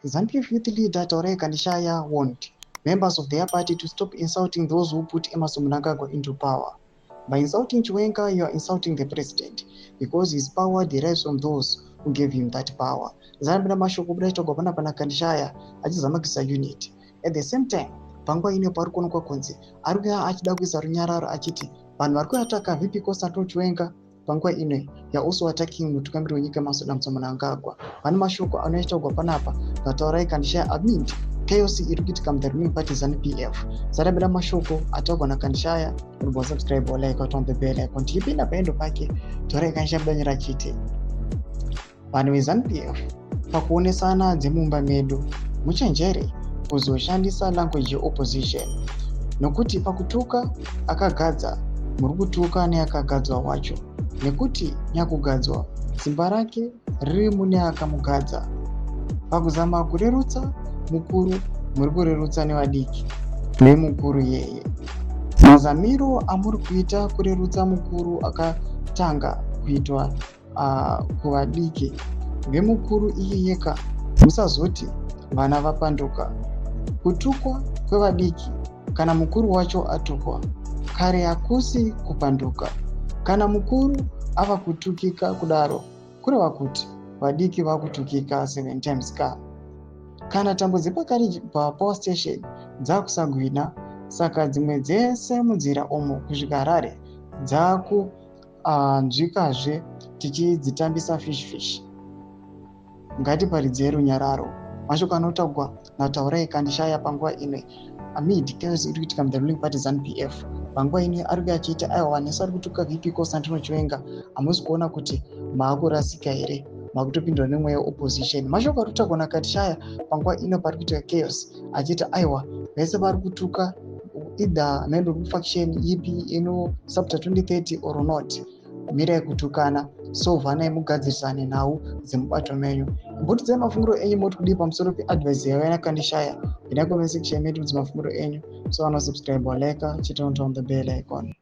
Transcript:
ZANU-PF youth leader Taurai Kandishaya warned members of their party to stop insulting those who put Emmerson Mnangagwa into power. By insulting Chiwenga, you are insulting the president because his power derives from those who gave him that power. Zanambira mashoko kubuda chitogwa panapa naKandishaya achizama kuisa unity. At the same time, panguva ino pari kuonekwa kunzi ari kuya achida kuisa runyararo, achiti vanhu vari kuataka VP Constantino Chiwenga panguva ino ya also attacking mutungamiri wenyika Emmerson Dambudzo Mnangagwa. Vane mashoko anoitagwa panapa naTaurai Kandishaya amid chaos iri kuitika muthe ruling party ZANU PF. Zarambira mashoko ataurwa naKandishaya. Unobva subscribe or like, on the bell icon. Tichipinda paendo pake, Taurai Kandishaya budanyira achiti, "Vanhu veZANU PF, pakuonesana dzemumba medu muchenjere kuzoshandisa language yeopposition, nokuti pakutuka akagadza muri kutuka neakagadzwa wacho, nekuti nyakugadzwa simba rake riri mune akamugadza. Pakuzama kurerutsa mukuru muri kurerutsa nevadiki nemukuru yeye. Mazamiro amuri kuita kurerutsa mukuru akatanga kuitwa kuvadiki vemukuru iyeyeka, musazoti vana vapanduka. Kutukwa kwevadiki kana mukuru wacho atukwa kare hakusi kupanduka. Kana mukuru ava kutukika kudaro, kureva kuti vadiki vakutukika seven times ka. Kana tambo dzepakati papower station dzakusagwina, saka dzimwe dzese munzira umo kusvika Harare dzakunzvikazve tichidzitambisa fish fish. Ngatiparidzei runyararo." Mashoko anotaurwa naTaurai Kandishaya panguva ino amid chaos iri kuitika muthe ruling party ZANU PF. Panguva ino ari kuya achiita, "Aiwa, nesu ari kutuka VP Constantino Chiwenga, hamusi kuona kuti maakurasika here? Makutopindwa nemweya weopposition?" Mashoko ari kutaurwa naKandishaya panguva ino pari kuitika chaos, achiita, "Aiwa, vese vari kutuka, either maybe kufaction ipi inosapota 2030 or not, mirai kutukana, sovhanai, mugadzirisane nhau dzemubato menyu." Mbotidzai mafungiro enyu, moti kudii pamusoro peadvice yaiva naKandishaya? Ina comment section medu mafungiro enyu. So, subscribe, like, chita on the bell icon.